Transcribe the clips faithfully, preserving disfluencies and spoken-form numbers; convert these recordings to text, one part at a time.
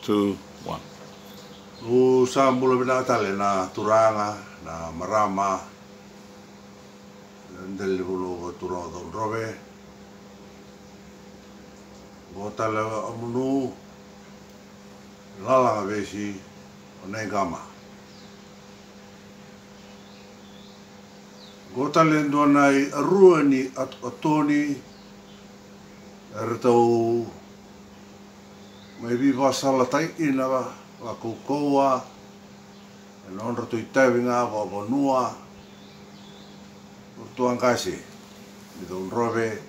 Two, one. Au sa bula vinaka tale na turaga, na marama, na dela ni vanua vakaturaga Caudrove. Qo tale a munu, Lalaga Vesi, o Naiqama. Qo tale e dua na i arua ni at-, atoni eratou mai veivakasalataki ina va-, vakaukauwa e nodratou itavi ga vakavanua. Ratou a qase ni Caudrove,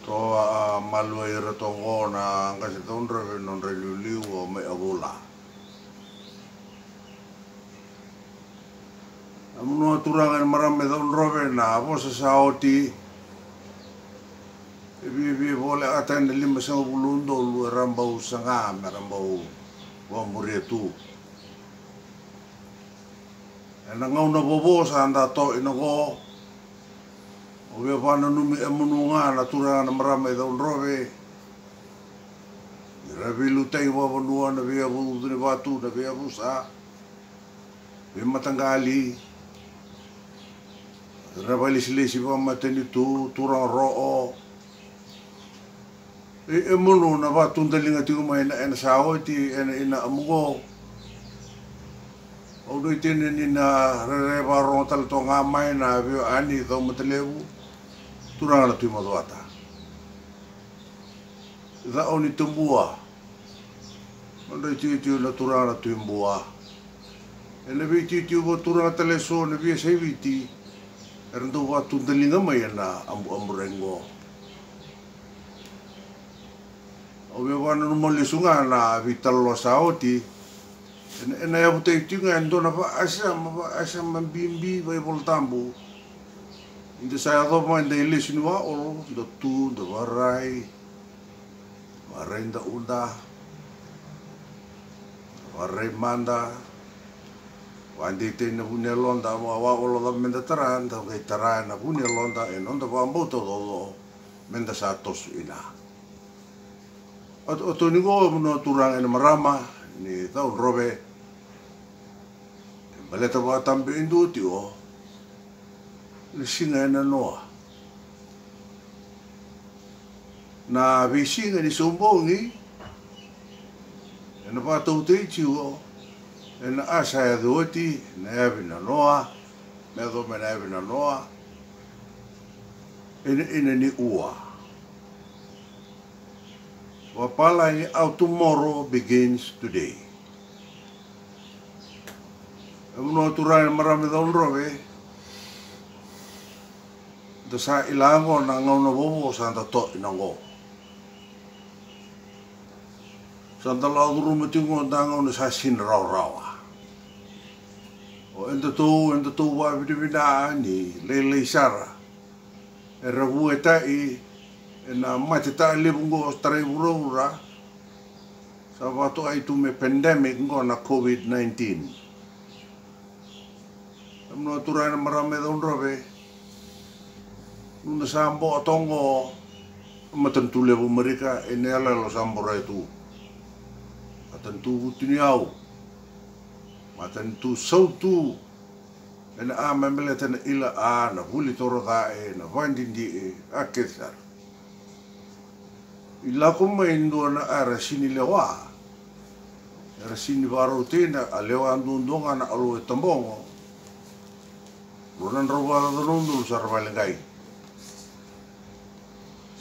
ratou a malua iratou qo na qase Caudrove, nodra iliuliu o Mai Avula. A munu a turaga, na marama e Caudrove, na vosa sa oti e viavia volekata ena limasagavulu na udolu era bau saga me ra bau vakamuria tu. Ena gauna vovo sa da toka ina qo, au via vakananumi e munu ga na turaga, na marama e Caudrove, ni ra veiliutaki vakavanua, na veiyavusa ni vatu, na veiyavusa, veimataqali, na vakailesilesi vakamatanitu, turaga Roo. E, e munu na vakatudaliga tiko mai na, ena sa oti, ena, ina amu qo. Au nuitaka ni na rairai vakarogo tale toka ga mai na veiwekani, cau matalevu, turaga na Tui Macuata. Cau ni Tabua. Nodra itikotiko na turaga na Tui Bua. Ena veitikotiko vakaturaga tale eso na veiyasai Viti era dau vakatudaliga mai ena abu, abuaburai qo. Au via vakananuma lesu ga na veitalanoa sa oti. Ena, ena yavutaki tiko ga e dua na vakasama, vakasama bibi vakaivolatabu. Ni da sa yacova mai, da ilesu ni waolo, da tu, da varai, varai dauda, varai mada, vakadeitaki na vu ni yaloda, wa, waolo cava meda tara, da qai tara ena vu ni yaloda, e noda vakabauta taucoko meda sa toso ina. O, o toni qo, vanua turaga ena marama ni Caudrove, e baleta vakatabakidua tiko na siga e nanoa. Na veisiga ni soqosoqo ena vakatautaki tiko ena a sa yaco oti, na yavi nanoa, me yaco mai na yavi nanoa, ena, ena ni ua. Vapalagi, our tomorrow begins today. E vanua turaga, marama e Caudrove, da sa kila qo na gauna vovo sa da toka ina qo. Sa da lako curuma tiko qo na gauna sa sini rawarawa. O edatou, edatou vakavinavinaka ni lailai sara era vuetai ena mate talevu qo, tarai vuravura, sa vakatokai tu me pandemic qo na COVID nineteen. Emunu na turaga, na marama e Caudrove, nona sa boto qo na matanitu levu Amerika, ena iyaloyalo sa borai tu. Matanitu vutuniyau, matanitu sautu, ena a me baleta na ila, a na vuli toro ca, e na vadidi, e a kece sara. I lako mai e dua na a era sini lewa, era sini vakarauti na a lewa duadua ga na Alou e Tabogo. Rua na drau vakacaca na udolu sa ra valeqai.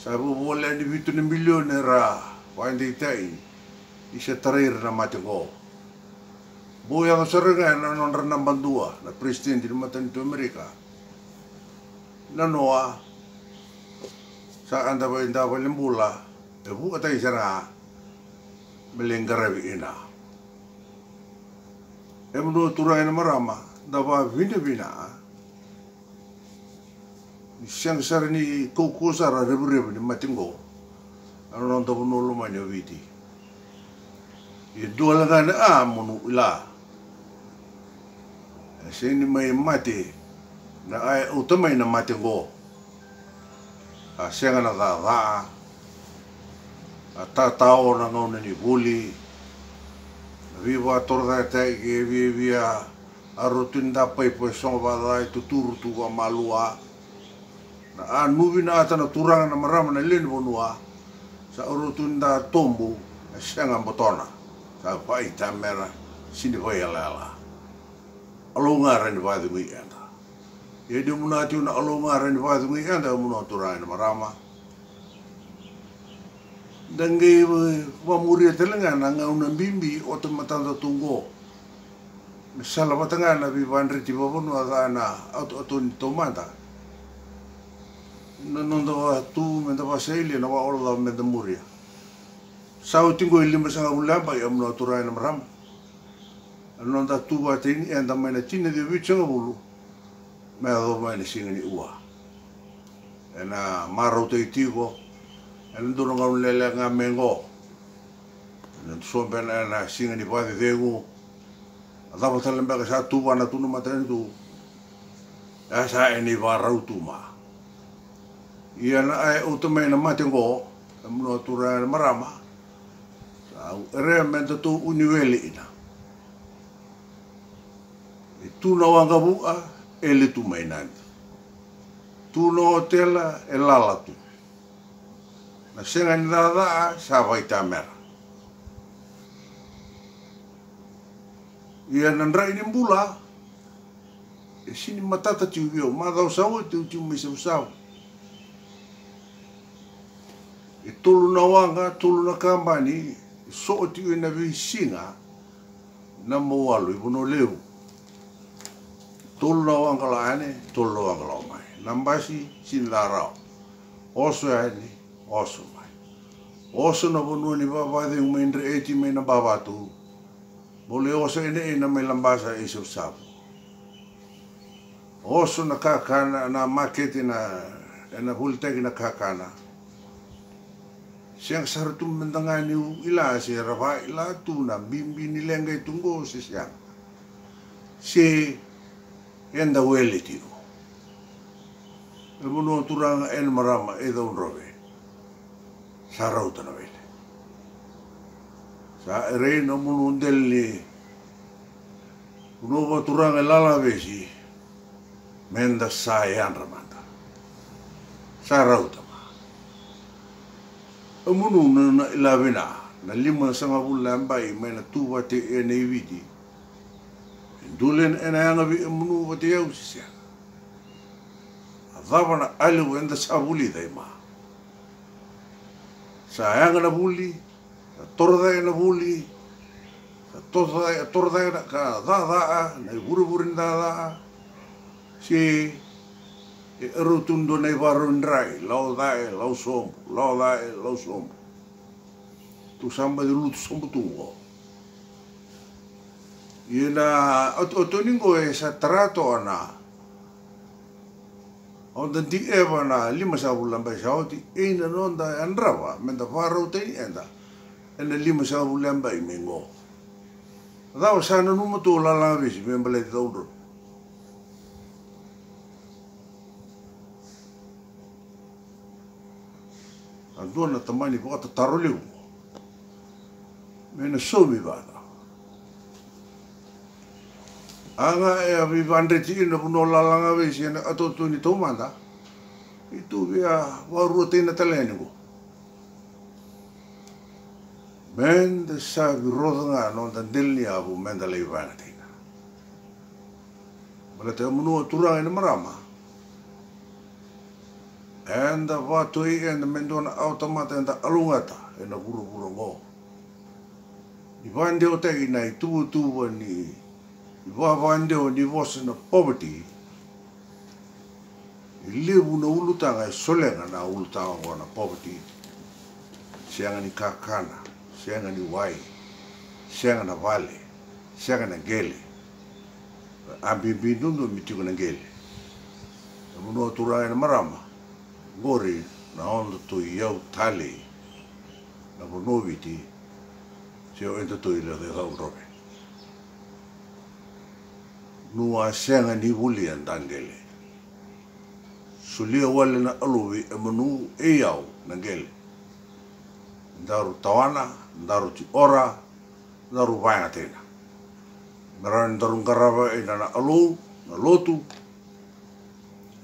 Sa vuavolea ni vitu na milioni era vakadeitaki ni se tarai ira na mate qo. Bau yaco sara ga ena nodra naba dua na peresitedi ni matanitu Amerika. Na noa sa a dava i da valenibula e vuataki sara ga me lai qaravi ina. Emunu na turaga, na marama, da vakavinavinaka ni sega sara ni kaukauwa sara revurevu ni mate qo ena noda vanua lomani o Viti. E dua wale ga na a mo nu ila, e sega ni mai mate na a e auta mai na mate qo. A sega na caca, A tatao na gauna ni vuli, na veivakatorocaketaki e viavia, a rotuni da paipo e sogo vakaca e tuturu tu vakamalua. Na a nuvi na ata na turaga na marama na lewe ni vanua, sa rotuni da tobu e sega botona, sa vakaitamera, sini vakaiyalayala. Alou ga ra ni vakacegui eda. Ia ni muna tiu na alou ga ra ni vakacegui eda, muna turaga na marama. Da qai vamuria tale ga na gauna bibi o ta matada tu qo. Me sala vata ga na veivadreti vavanua ca na atoato ni taumada. Na noda vatu me da vasailia na vaola ca me da muria. Sa oti qo e lima sagavulu na bai a muna turaga na marama. A noda tu vateni eda mai na tini na ciwa vitusagavulu. Me yacova mai na siga ni ua. Ena marautaki tiko ena dua na gauna lele ga me qo. Ena sobe ena siga ni vakacecegu. A cava tale beka sa tu vana tu na matanitu. E sa ena ivarau tu ma. Ia na a e uta mai na mate qo. E muna turaga na marama. Sa u erea me datou uni wele ina. E tu na waqa vua, e le tu mai nadi. Tu na otela, e lala tu. Na sega ni cacaa, sa vaitamera. Ia na drai ni bula, e sini matata tiu vei au, macawa sa oti au tiu mai savusavu. E tolu na waqa, tolu na kabani, e soo tiu ena veisiga, na maualu i Vanua Levu. Tolu na waqa la ane, tolu na waqa la mai. Na basi, sini la rawa. Oso yani, oso mai. Oso na vanua ni vavacegu mai Dreeti mai na bavatu. Bole oso ene ena mai Labasa e savusavu. Oso na kakana, na makete na, ena volitaki na kakana. Sega sara tu me da ga ni u ila se ra vaila tu na bibi ni leqa e tu qo se sega. Se eda wele tiko. E munu turaga ena marama e caudrove. Sa rauta na wele. Sa erei na munu deli ni Vanua vakaturaga e Lalavesi, meda sa yadra mada. Sa rauta ma. E munu na, na ila vina, na lima sagavulu na yabai mai na tu vate ena i Viti. E dule ena yaga vei e munu vate au se sega. A cava na a levu eda sa vulica i ma. Sa yaga na vuli, sa toro cake na vuli, sa toro cake, toro cake na ka cakacaka, na ivurevure ni cakacaka. Se e rau tu dua na ivarau ni drai, lau cake, lau sobu, lau cake, lau sobu. Tu sa baci lutu sobu tu qo. Ia na ototo ni qo e sa tara toka na Oda di eva na lima sagavulu na bai sa oti, ina noda yadrava, meda varautaki eda ena lima sagavulu na bai me qo. Cava sa nanuma tu o Lalavesi me baleti caudrove? A dua na tamani vakatataro levu. Me na saumi vata. A ga e a veivadreti ina vanua Lalavesi ena atoto ni taumada. I tu via varuataki na tale yani qo. Meda sa viroca ga noda dela ni yavu meda lai vakayagataki. Baleta e munu a turaga ena marama. Eda vatoi eda me dua na awa tamata eda alugata ena vuravura qo. Ni vadewataki na ituvatuva ni vavadewa ni vosa na poverty. E levu na ulutaga e solega na ulutaga oqo na poverty. Sega ni kakana, sega ni wai, sega na vale, sega na qele. A bibi dudu me tiko na qele. E vanua turaga ena marama. Qori na oda toi yau talei na vanua Viti. Se o eda toi leca e caudrove. Nu a sega ni volia da qele. Solia wale na aluvi e manu e yau na qele. Daru tawana, daru tiora, daru vakayagataka. Me rawa ni daru qarava ena na alou, na lotu,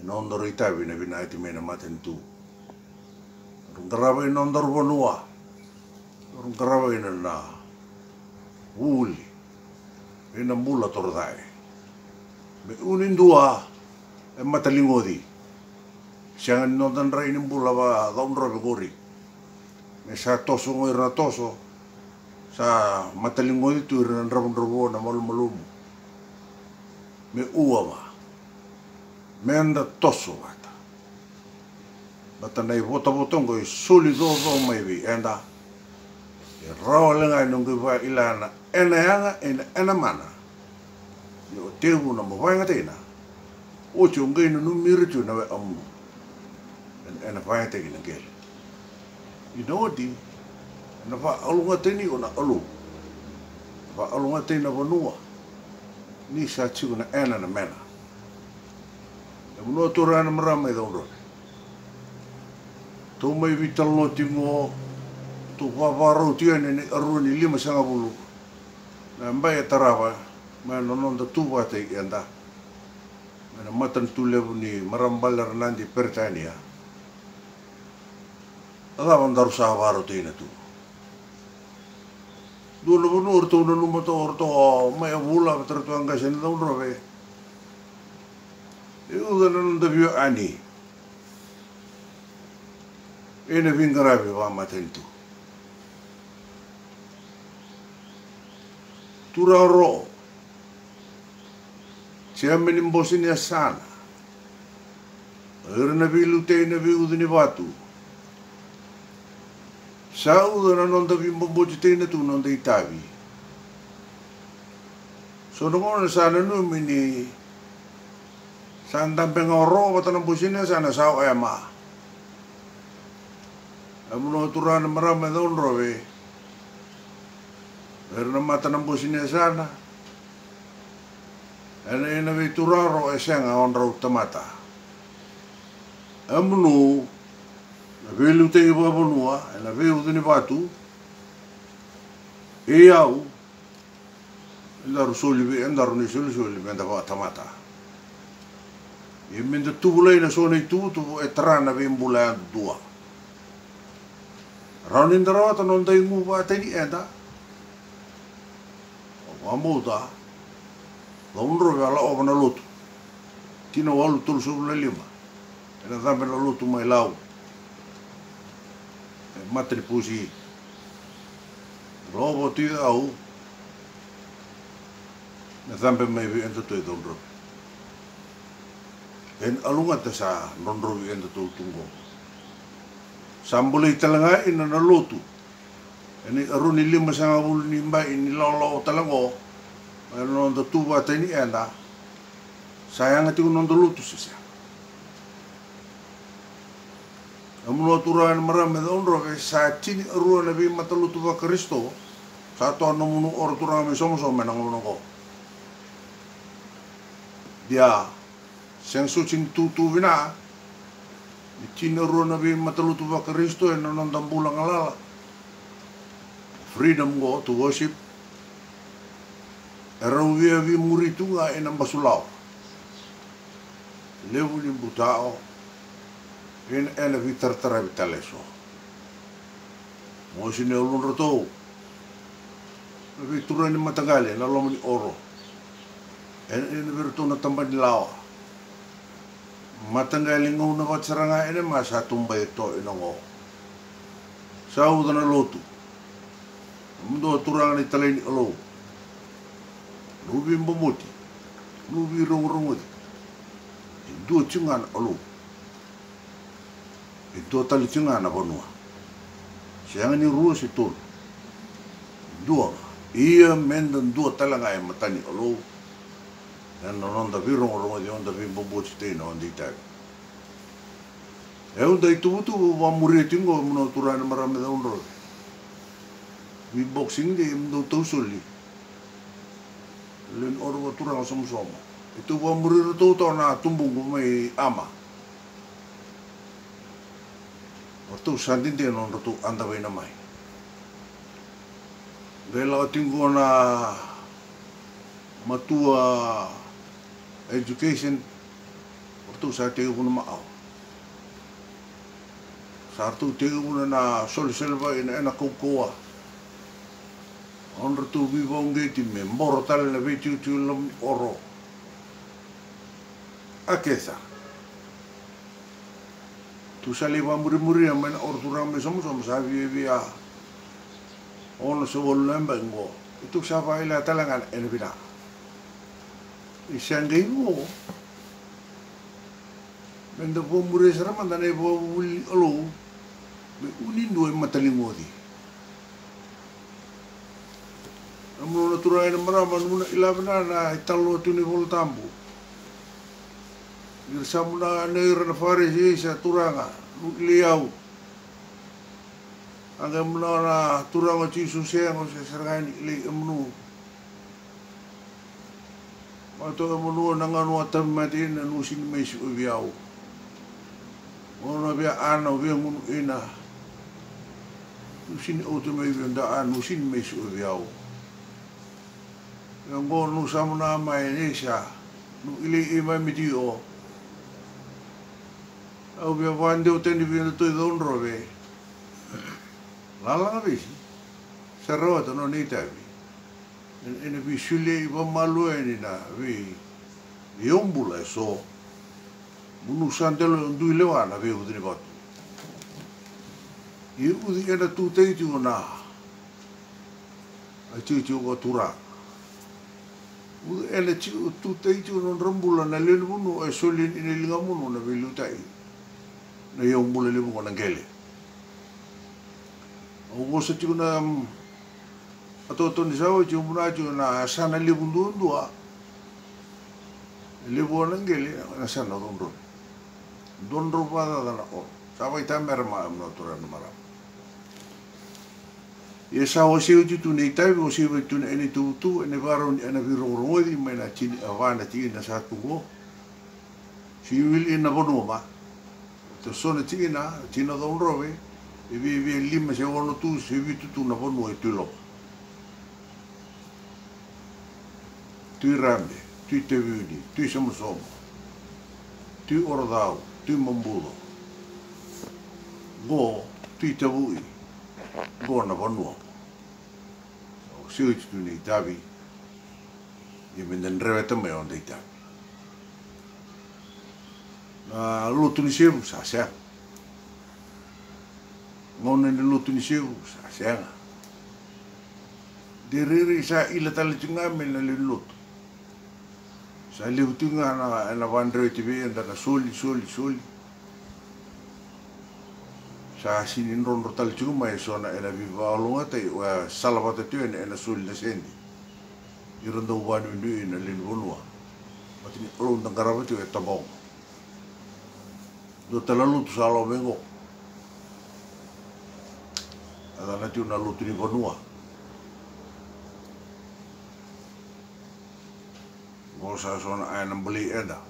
ena nodaru itavi na vinakati mai na matanitu. Daru qarava ena nodaru vanua. Daru qarava ena na vuli, ena bula toro cake. Me uni dua e mataligoci. Sega ni noda drai ni bula vakacaudrove qori. Me sa toso qo ira na toso, sa mataligoci tu ira na dravudravua na malumalumu. Me ua va, me da toso vata. Vata na ivotavota oqo e soli coco mai vei eda. E rawa le ga e noqu ivakila na ena yaga ena ena mana. Ni o tevu na mo vakayagataka. Oti o qai nanumi ira tu na wekamu. Ena vakayagataki na qele. Ina oti ena vakalougatataki o na alou. Vakalougatataki na vanua. Ni sa tiko na ena na mena. E vanua turaga na marama e caudrove. Tou mai veitalanoa tiko qo, tou vavarau tiko yani ena ikarua ni limasagavulu na bai e tarava mai na noda tu vata i eda mai na matanitu levu ni marama bale era Nadi Peritania. A cava daru sa varautaki na tu? Dua na vanua o ratou nanuma toka o ratou mai a vula vata ratou a qase ni caudrove. E uca na noda vio ani ena veiqaravi vakamatanitu. Turaga Ro, Chairman ni Bose ni Yasana, o ira na veiliutei na veiucu ni vatu. Sa uca na noda veibobotitaki na tu noda itavi. So na gauna sa nanumi ni sa dabe ga o Ro vata na Bose ni Yasana sa o ema. E muna o turaga na marama e caudrove, era na mata na Bose ni Yasana, ena ina vei turaga Ro e sega odrau tamata. E munu na veiliutaki vakavanua ena veiucu ni vatu. E au, edaru soli vei edaru na isolisoli me da vakatamata. Ia me da tuvulai na so na ituvatuva e tara na veibula yadudua. Rawa ni da rawata noda igu vakatani eda. Au vakabauta, caudrove a laova na lotu. Tina walu tolusagavulu na lima. Ena cabe na lotu mai Lau. E matanipusi. Lova tu i au. Me cabe mai vei edatou e caudrove. Ena alugata sa drodrovi edatou tu qo. Sa bolei tale ga ina na lotu. Ena ikarua ni limasagavulu ni bai ni lawalawa tale qo. Ena noda tu vakatani eda. Sa yaga tiko noda lotu se sega? E munu o turaga na marama e caudrove, sa tinikarua na veimatalotu vaKarisito. Sa toa nomuni oro turaga mai Somosomo ena gauna qo. Ia, sega soti ni tutu vina ni tinikarua na veimatalotu vaKarisito ena noda bula galala. Freedom qo to worship. Erau via veimuri tu ga ena basulawa. Levu ni butao. Ena ena veitarataravi tale eso. Mosi ni uludratou na veitura ni mataqali ena loma ni oro. Ena ena vei iratou na taba ni lawa. Mataqali gauna vata sara ga ena ma sa tubai e to ina qo. Sa uca na lotu. Mudou turaga na italai ni Kalou. Noqu veiboboti. Noqu veirogorogoci. E dua tiko ga na Kalou. E dua tale tiko ga na vanua. Sega ni rua se tolu. Dua ga. Ia meda dua tale ga e mata ni Kalou. Ena noda veirogorogoci, noda veiboboti tei, noda itavi. E au dau ituvatuva vakamuria tiko qo, mudou turaga na marama e caudrove. Vei Boxing Day mudou tausoli. Lewe ni oro vakaturaga Somosomo. E tou vakamuri iratou toka na tubuqu mai Ama. O ratou sa dede na nodratou a davaina mai. Qai lako tiko na matua education, o ratou sa tekivu na maau. Sa ratou tekivu na solisoli vaka ena, ena kaukauwa. O ratou veivauqeti me boro tale na veitikotiko loma ni oro. A kece sara. Tu sa lai vakamurimuria mai na oro turaga mai Somosomo sa viavia ono se walu na yabaki qo. E tu sa vakaila tale ga ena vina. E sa qai vo. Meda vakamuria sara mada na ivakavuvuli ni Kalou me u ni dua e mataligoci. Na munu na turaga ena marama, na munu na ilave na na italanoa tu na iVola Tabu. Ira sa muna na ira na Farisi, sa turaga, nu kilai au. A qai muna na turaga o Jisu, sega, o se sara ga ni kilai emunu. Matou emunu na gauna au a tauvimate ina, nu sini mai si'ovi au. Gauna via ana, au via gunu ina, nu sini autu mai via da a, nu sini mai si'ovi au. Ia oqo nu sa muna mai nei sa, nu kilai i mai miti o. Au via vakadewatani via datou i Caudrove. Lalaga vesi. Sa rawata na nona itavi. Ena, ena veisolia i vakamalua yani na vei, veiyaubula eso. Mo nu sa dela dui lewa na veiucu ni vatu. Ia uci ena tutaki tiko na, a tiko tiko vakaturaga. Uci ena tiko tutaki tiko na nodra bula na lewe ni vanua e soli ina ligamunu na veiliutaki. Na iyaubula levu qo na qele. Au vosa tiko na, mm, a toto ni sa oti, au vuna tiko na yasana levu duadua. E levu na qele na yasana o Caudrove. Dua na drau vakacaca na oro. Sa vaitamera ma, na turaga na marama. Ia sa wasei oti tu na itavi, wasei oti tu na ena ituvatuva, ena ivakarau ni ena veirogorogoci mai na tini, a va na tikina sa tu qo. Sigi wili ina vanua ma. Te so na tikina, tikina Caudrove, e viavia lima se ono tu se vitu tu na vanua e Tui Lopa. Tui Rabe, Tui Taveuni, Tui Somosomo, Tui Orocau, Tui Mabuco. Qo, Tui Tavui, qo na vanua. Sa wasei oti tu na itavi. Ia meda dreveta mai o da itavi. Na lotu ni sevu sa sega. Gauna ni lotu ni sevu sa sega. De rairai sa ila tale tiko ga mai na lewe ni lotu. Sa levu tiko ga na, ena vakadreveti vei eda na soli, soli, soli. Sa sini drodro tale tiko mai eso na ena veivakalougatataki, oya salavata tiko ena, ena soli na sede. Ira dau vakanuinui na lewe ni vanua. Mata ni Kalou da qarava tiko e Tabogo. Dua tale na lotu sa lako mai qo. A yacana tiko na lotu ni vanua. Qo sa so na aya na balei eda.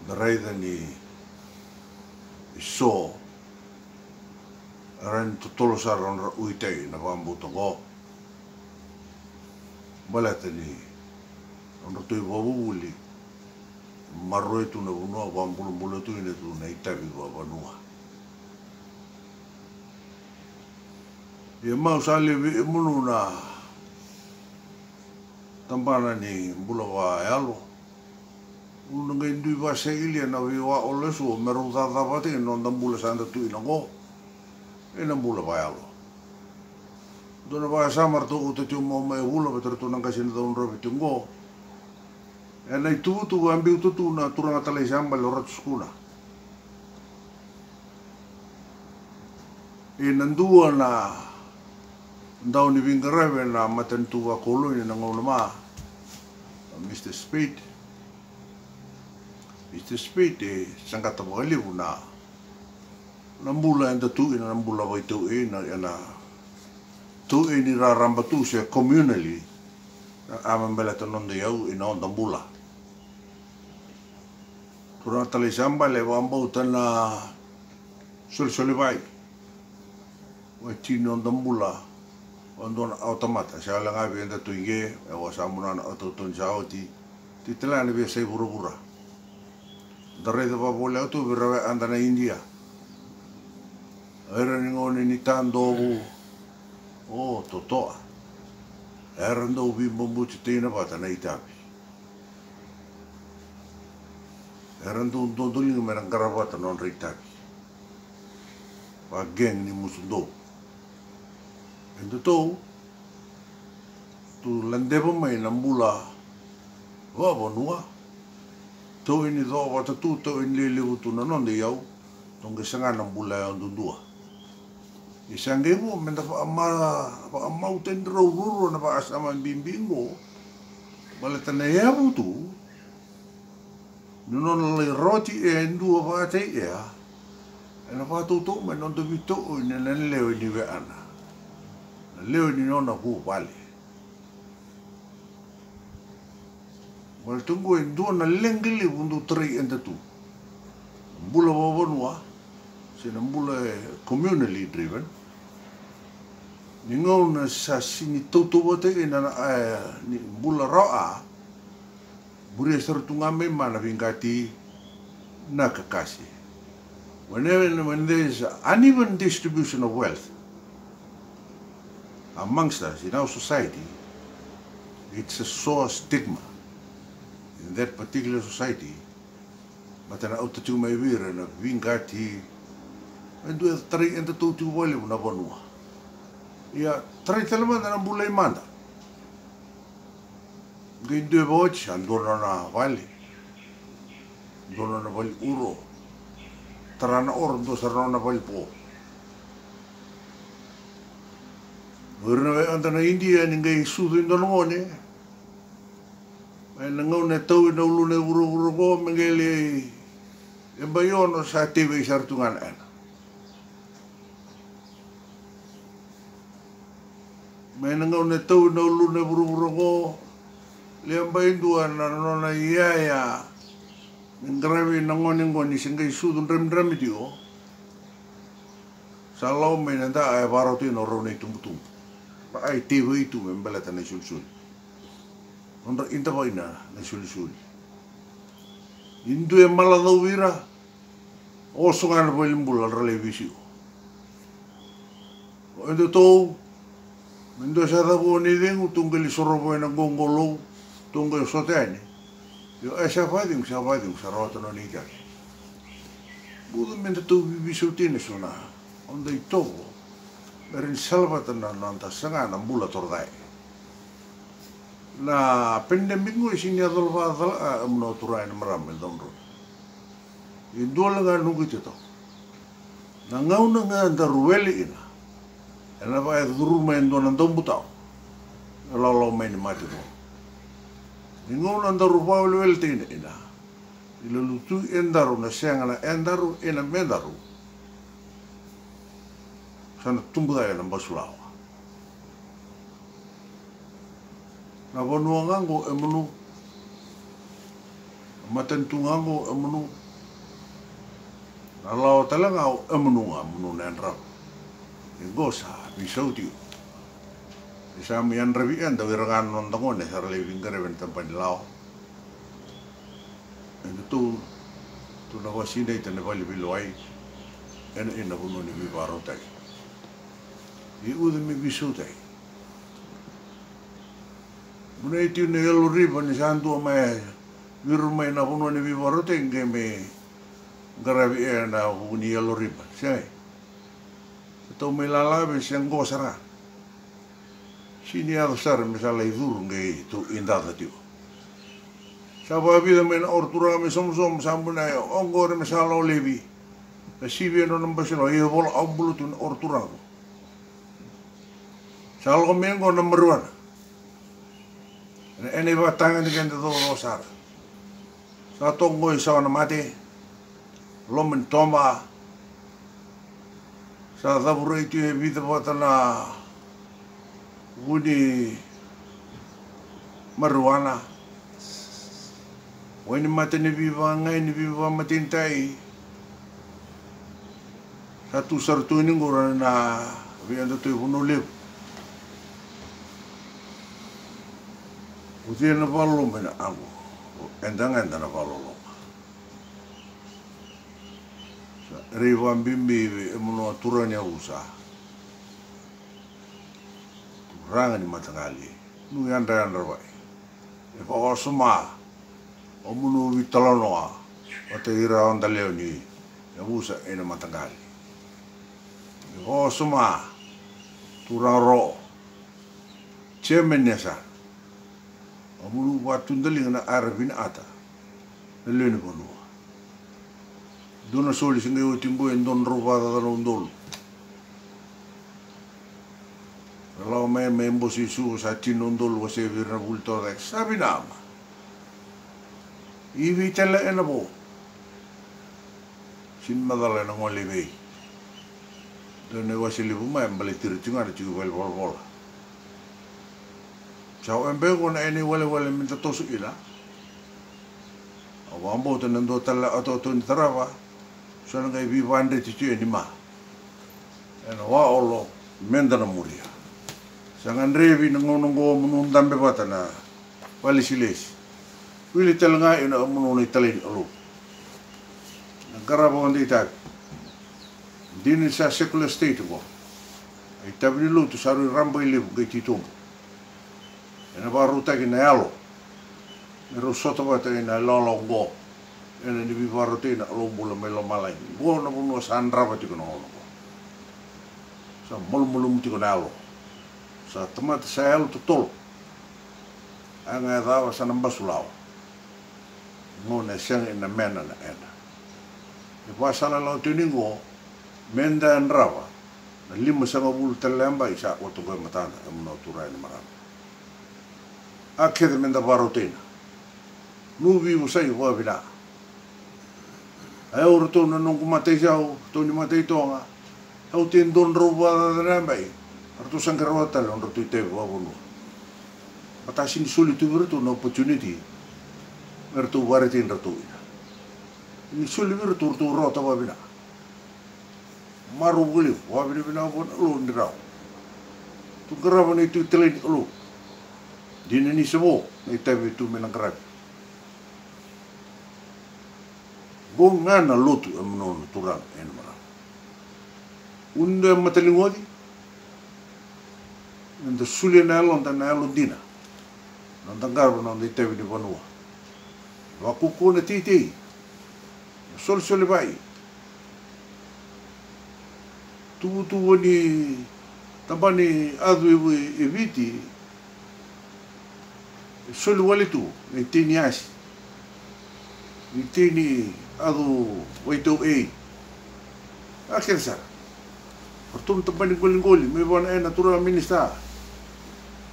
Da raica ni so era ni totolo sara nodra uitai na vakabauta qo. Baleta ni nodratou ivakavuvuli maroroi tu na vanua, vakabulabula tu ina tu na itavi vakavanua. Ia mau sa levu emunu na tabana ni bula vakayalo. Unu na qai dui vakasakilia na veiwa o lesu me rau cacavata kina na noda bula sa da tu ina qo. Ena bula vakayalo. Dua na vakasama ratou kauta tiko mai e Vula vata ratou na qase na Caudrove tiko qo. Ena ituvatuva a biuta tu na turaga talai sa bale o Ratu Sukuna. Ena dua na dau ni veiqaravi ena matanitu vakoloni ena gauna ma Mr Spade. Mr Spade e saqata vakalevu na na bula eda tu ina na bula vaitauei na, ena tauei ni raraba tu se communally. A me baleta noda iyau ina noda bula. Turaga talai sa bale vakabauta na solisoli vai. Oti ni noda bula, o dua na aotamata, sa yala ga vei eda tu i ke, e wa sa muna na aotaoto ni sa oti, ti tale na veiyasai vuravura. Da raica vakavoleka tu vei ira na weada na Idia. O ira ni gauna ni tadovu, o totoa. Era dau veibobotitaki vata na itavi. Era dau dodoliga me ra qara vata na nodra itavi. Va gang ni musu dou. E datou tu ladeva mai na bula vakavanua. Tou ini co vata tu, tou ini lelevu tu na noda iyau. Tou qai saga na bula yadudua. Ia sa qai vo me da vakamau, vakamau tani rau ruarua na vakasama bibi qo. Baleta na yavu tu ni nona lai roti e dua vakataki ea. Ena vakatautau mai na noda veitau ina na lewe ni weana, na lewe ni nona vuvale. Baleta qo e dua na leqa levu dau tarai eda tu. Bula vakavanua se na bula e communally driven. Ni gauna sa sini tautauvata ina na, e, ni bula rawa a, muria sara tu ga mai ma na veiqati na kakase. Whenever, when there is uneven distribution of wealth amongst us in our society, it's a sore stigma in that particular society. Baleta na auta tiko mai vei ira na veiqati. E dua e tarai eda tau tiko vakalevu na vanua. Ia tarai tale mada na bula i mada. Qai dua e vakaoti sa dua na nona vale, dua na nona vale uro. Tara na oro, dua sara na nona vale po. O ira na weada na Idia ni qai sucu e dua na gone. Mai na gauna e tau ina uluna e vuravura qo me qai lai e bai ono sa tevei sara tu ga na ena. Mai na gauna e tau ina uluna e vuravura qo, le bai dua na nona iyaya me qaravi na gone qo ni se qai sucu dramidrami tiko. Sa lau mai na da e vakarau tiko na rau na itubutubu. Ba ai tevei tu me baleta na isolisoli. Nodra idavaina na isolisoli. Ni dua e malacau vei ira, oso ga na valenibula ra lai veisiko. O edatou, me dua sa cavu o ni cegu, tou qai lai sorovo ena qoqolou, tou qai sota yani. Io, e sa vakacegu, sa vakacegu, sa rawata na nona itaki. Buca me datou veiveisauti ena so na noda itovo me ra ni salavata na noda saga na bula torocake. Na pandemic qo e sini yaco la vakacala, a, e muna o turaga na marama e dodonu. E dua le ga noqu itovo. Na gauna ga daru wele ina, ena vaka e curu mai e dua na daubutao. E lawalawa mai ni mate qo. Ni gauna daru vakaweleweletaki ina, ina, ni lalutui edaru na sega na edaru ina medaru. Sa na tubu cake na basulawa. Na vanua ga qo e munu. Na matanitu ga qo e munu. Na lawa tale ga e munu ga, munu na yadrava. E qo sa veisau tiko. E sa mai yadravi eda o ira ga na noda gone sa ra lai veiqaravi ena tabana ni lawa. Edatou, tou na vakasinaita na vale veilewai ena, ena vanua ni veivakarautaki. E uca me veisautaki. Munai tiko na Yellow River ni sa dua mai, viru mai na vanua ni veivakarautaki qai me qaravi ena vuku ni Yellow River. Sega. Sa tou mai lala vei se qo sara ga. Sini yaco sara me sa lai curu qai tou idaca tiko. Sa vakavica mai na oro turaga mai Somosomo sa bunai, o qori me sa lako laivi. Na sivi e nona basulawa, ia vola au bula tu na oro turaga. Sa lako mai qo na marijuana. Ena, ena ivakataga ni keda cococo sara. Sa toqo i sawa na mate, loma ni toba. Sa cavurai tu e vica vata na vu ni marijuana. Wai ni mata ni veivakagai, ni veivakamatanitai. Sa tu sara tu ni qura na Vei eda tu i Vanua Levu, o cei na vakaloloma ena yaqu? O eda ga eda na vakaloloma. Sa raica vakabibi vei emunu na turaga ni yavusa, turaga ni mataqali, nu yadrayadra vei. E vakawasoma o munu veitalanoa vata kei ira na noda lewe ni yavusa ena mataqali. E vakawasoma turaga Ro, chairman ni yasana, o munu vakatudaliga na ka era vinakata na lewe ni vanua. Dua na soli se qai oti qo e dua na drau vakacaca na udolu. Na lako mai me bose i Suva sa tini na udolu, wasea vei ira na vuli torocake, sa vinaka. I vei tale ena vo? Sini macala ena gole i vei. Dua na iwase levu mai e baleti ira tiko ga na tiko i valenivolavola. Sa oya beka qo na ena iwalewale meda toso kina. Au vakabauta na dua tale na atoato ni tarava, sa na qai veivakadreti tu yani ma ena vakaolo meda na muria. Sa gadrevi na gauna oqo mo ni dabe vata na vakailesilesi. Wili tale ga ena mo ni italai ni Kalou. Na qarava o dei tavi. Dina ni sa secular state oqo. A itavi ni lotu sa rui raba i levu qai titobu. Ena vakarautaki na yalo me rau sota vata ena ilawalawa oqo. Ena ni veivakarautaki na Kalou bula mai lomalagi. Oqo na vanua sa drava tiko na gauna oqo. Sa malumalumu tiko na yalo. Sa tamata sa yalo totolo. A ga e cava sa na basulawa. Gauna e sega ina mena na ena. E vakasala lawa tiko ni oqo, meda yadrava na limasagavulu tale na yabaki sa oti oqo e matada, emunu na turaga ni marama. A kece meda vakarautaina. Noqu veivosaki vakavinaka. A, o ratou na noqu mataisau, ratou ni mataitoga. Au tei dua drau vakacaca na yabaki. Ratou sa qai rawata tale o ratou itavi vakavanua. Vata sini soli tu vei ratou na opportunity me ratou vakaraitaki ratou ina. Ni soli vei ratou, ratou rawata vakavinaka. Marau vakalevu, vakavinavinaka vua na Kalou ni rawa. Tu qarava na ituitalai ni Kalou. Dina ni sa vo na itavi tu me na qaravi. Qo ga na lotu, emunu na turaga, ena marama. Udo e mataligoci. Eda solia na yaloda na yalo dina. Noda qarava na noda itavi ni vanua. Vakaukauwa na teitei. Na solesolevai. Tuvatuva ni tabana ni yacu e Viti. E soli wale tu na itei ni yasi, na itei ni yacu vaitau ei. A kece sara. O ratou na tabana ni qoliqoli, me vaka na ena turaga minisita.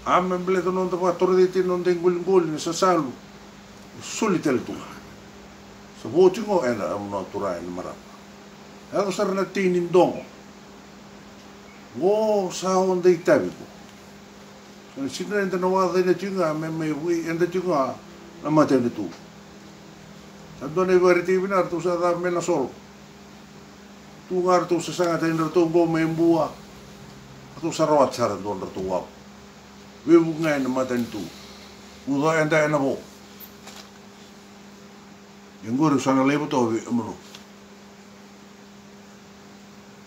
A me baleta na noda vakatorocaketaki na noda iqoliqoli, na sasalu. E soli tale tu ga. Sa vo tiko qo ena, emunu na turaga, ena marama. Yaco sara na tei ni dogo. Qo sa oda itavi qo. Sa na sega ni da na vakacaina tiko ga me mai vukei eda tiko ga na matanitu. Sa dua na ivakaraitaki vinaka ratou sa cava me na solo. Tu ga ratou sasagataki ratou qo mai Bua. Ratou sa rawata sara dua dratou wavu. Veivuke ga ena matanitu. Uca eda ena vo. Ia qori au sa na laiva toka vei emunu.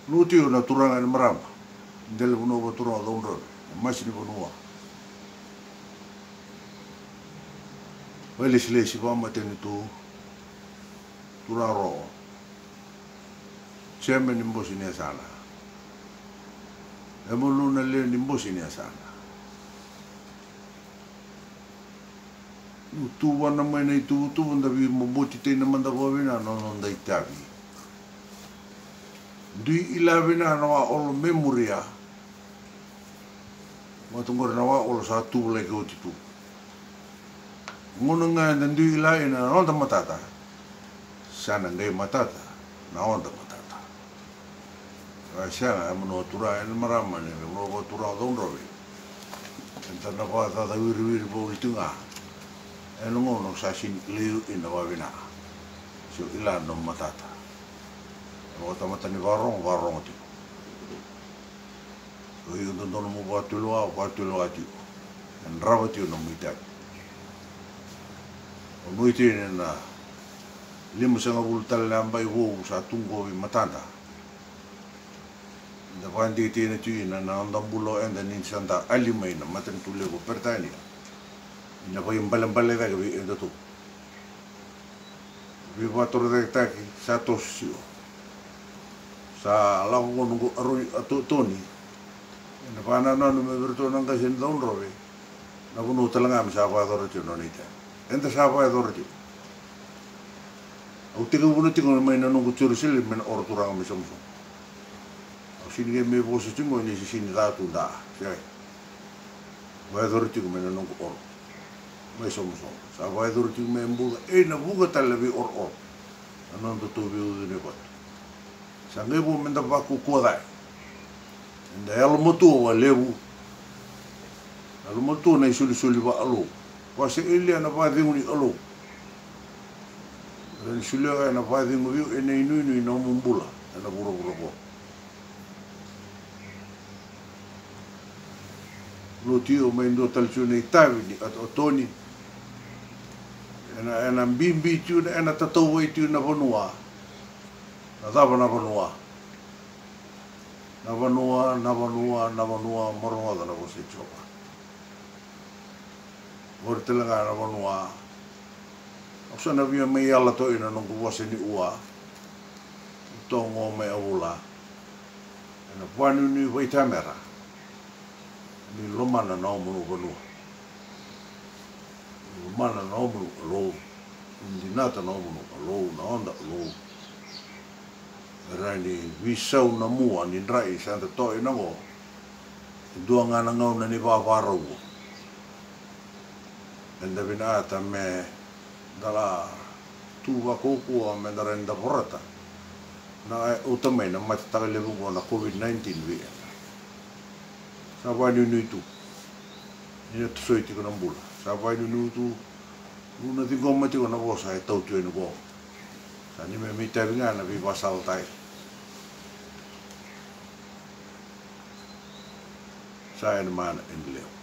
Nuku tiko na turaga ena marama, dela vanua vakaturaga o Caudrove, na masi ni vanua. Vakailesilesi vakamatanitu, turaga Ro, chairman ni bose ni yasana. Emunu na lewe ni bose ni yasana. Ni tuvana mai na ituvatuva, da veibobotitaina mada vakavinaka na noda itavi. Dui ila vinaka na vakaolo me muria. Vata qori na vakaolo sa tuvalaki oti tu. Gauna ga eda dui ila ina na noda matata, sa na qai matata na noda matata. Sa sega, emunu na turaga, ena marama, ni vanua vakaturaga o Caudrove. Eda na vakacaca wiriwiri vakaoti ga. Ena gauna sa sini liu ina vakavinaka. Se o ila na nomu matata. E vakatamata ni vakarorogo, vakarorogo tiko. Iko dodonu mo vakatulewa, vakatulewa tiko. E drava tiko na nomu itavi. O nuitini ena limasagavulu tale na yabaki vou sa tu qo vei matada. Da vakadiketina tiko ina na noda bula o eda ni sa da ali mai na matanitu levu o Peritania. Ina vakaibalebale cake vei edatou. Veivakatorocaketaki sa toso sio. Sa lako qo noqu aroi a to- toni. Ena vakanananu me vei iratou na qase ni Cakaudrove. Na vanua tale ga me sa vakayacora tiko na nona itavi. Eda sa vakayacora tiko. Au tekivuna tiko mai na noqu Jerusalemi me na oro turaga mai Somosomo. Au sini qai mai vosa tiko ni se sini ca tu da. Se vakayacora tiko mai na noqu oro mai Somosomo. Sa vakayacora tiko mai Buca, ena vuqa tale na veiorooro. Na nodatou veiucuna i vatu. Sa qai vo meda vakukua cake. Eda yalomatua vakalevu. Yalomatua na isolisoli vakalou. Vakaselia na vakacegu ni Kalou. Era ni solia ga ena vakacegu vei au ena inuinui na nomu bula ena vuravura qo. Noti o mai dua tale tiko na itavi ni atoatoni. Ena, ena bibi tiko, ena tatauvai tiko na vanua. Na cava na vanua? Na vanua, na vanua, na vanua, mo rogoca na vosa i Jiova. Qori tale ga na vanua. Au sa na via mai yala toka ina noqu vosa ni ua. Togo mai a vula. Ena vakanuinui vaitamera. Ni lomana na omanu vanua. Ni lomana na omanu Kalou. Ni dinata na omanu Kalou, na noda Kalou. Era ni veisau na mua ni drai sa da toka ina qo. E dua ga na gauna ni vavarau qo. Eda vinakata me da la tu vakaukauwa me da rawa ni da vorata na ka e kauta mai na matetaka levu qo na COVID nineteen vei eda. Sa vakanuinui tu ni na tosoi tiko na bula. Sa vakanuinui tu ni na ciqoma tiko na vosa e tau tu yani qo. Sa ni me mai tavi ga na veivakasalataki. Sa yani mana ena levu.